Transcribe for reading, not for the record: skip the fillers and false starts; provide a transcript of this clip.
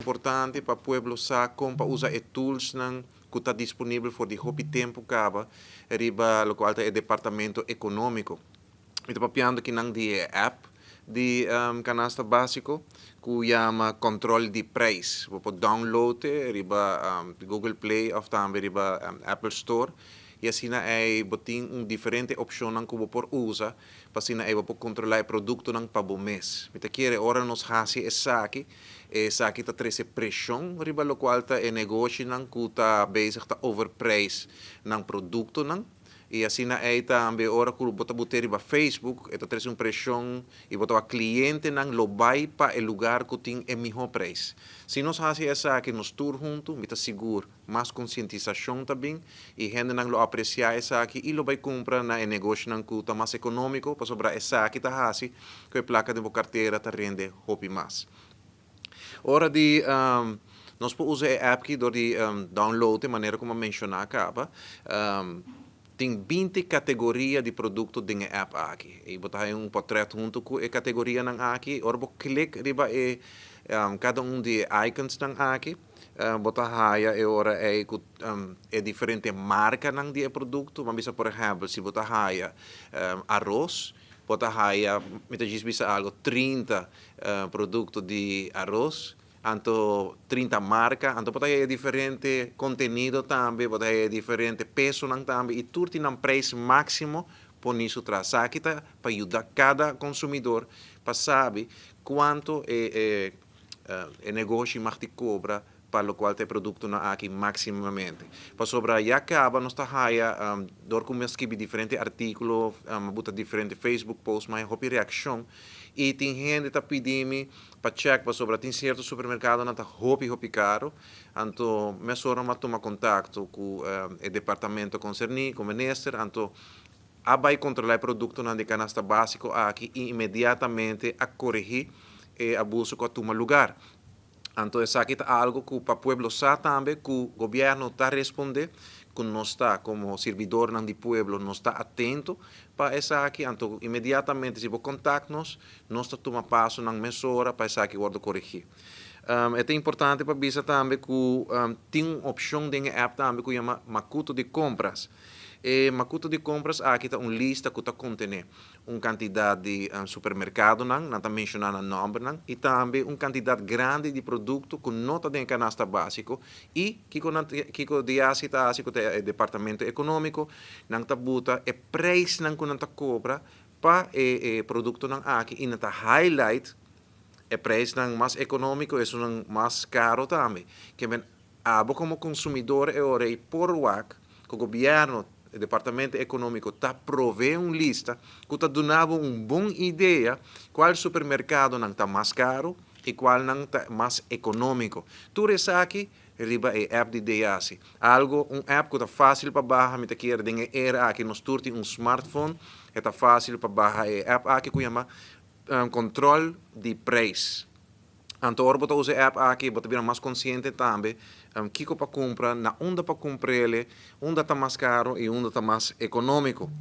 Importante pa pueblo sa kon pa usa e tools nan ku ta disponibel for di hopi tempu kaba riba lokual ta e departamento ekonómiko. Mi ta papiando kinan di e app di kanasta básiko ku yama Kòntròl di Preis. Bo por download e riba Google Play òf tambe riba Apple Store i asina ei bo tin un diferente opshonnan ku bo por usa pa asina ei bo por kontrolá e produktonan pa bo mes. Mi ta kere ora nos hasi esaki, esaki ta trese preshon riba lokual ta e negoshinan ku ta bezig ta overprijs nan produktonan. I asina ei tambe ora ku bo ta but'é riba Facebook e ta trese un preshon i bo ta wak klientenan lo bai pa e lugar ku tin e mihó preis. Si nos hasi esaki nos tur huntu, mi ta sigur mas konsientisashon ta bin i hendenan lo apresiá esaki i lo bai kumpra na e negoshonan ku ta mas ekonómiko pasobra esaki ta hasi ku e plaka den bo kartera ta rende hopi mas. Ora di nos por usa e app ki dor di download e manera ku mi a menshoná kaba. Tin 20 kategoria di produkto den e app aki. I bo ta haña un portrèt huntu ku e kategorianan aki. Ora bo klik riba e kada un di e iconsnan aki, bo ta haña e ora ei ku e diferente markanan di e produkto. Ban bisa por ehèmpel si bo ta haña aros, bo ta haya, mi ta djis bisa algo, 30 produkto di aros, anto 30 marka, anto bo ta haya diferente kontenido tambe, bo ta haya diferente pesonan tambe i tur tin nan preis máksimo poni su tras. Esaki ta pa yuda kada konsumidor pa sabi kuantu e e negoshi mag di kobra pa lokual ta e produktonan aki máksimamente. Pasobra ya kaba nos ta haya dor ku mi a skibi diferente artíkulo, mi a buta diferente Facebook post, mi a haya hopi reakshon i tin hende ta pidi mi pa chèk pasobra tin sierto supermerkadonan ta hopi hopi karu. Anto mesora mi a tuma kontakto ku e departamento konserní, ku minister, anto a bai kontrolá e produktonan di kanasta básiko aki i inmediatamente a korehí e abuso ku a tuma lugar. Anto esaki ta algo ku pa pueblo sa tambe ku gobièrnu ta respondé, ku nos ta komo sirbidornan di pueblo nos ta atento pa esaki, anto inmediatamente si bo kontakt nos, nos ta tuma pasonan mesora pa esaki wòrdu koregí. E ta importante pa bisa tambe ku tin un opshon den e app tambe ku yama Makuto di Kompras. E Makuto di Kompras aki ta un lista ku ta kontené un kantidat di supermerkadonan, nan ta menshoná nan nòmbernan, i tambe un kantidat grandi di produkto ku no ta den e kanasta básiko i kiko nan kiko DIASI ta hasi ku ta e departamento ekonómiko, nan ta buta e preisnan ku nan ta kobra pa e e produktonan aki i nan ta highlight e preisnan mas ekonómiko i esunnan mas karo tambe. Ke men Abo komo konsumidor e ora ei por wak ku gobièrnu, e departamento ekonómiko ta provee un lista ku ta duna bo un bon idea kual supermerkadonan ta mas karu i kualnan ta mas ekonómiko. Tur esaki riba e app di DAC. Algo, un app ku ta fásil pa baha, mi ta kier den e era aki nos tur tin un smartphone, e ta fásil pa baha e app aki ku yama Kòntròl di Preis. Anto ora bo ta usa e app aki bo ta bira mas konsiente tambe kiko pa kumpra, na unda pa kumpr'el, unda ta mas karo i unda ta mas ekonómiko.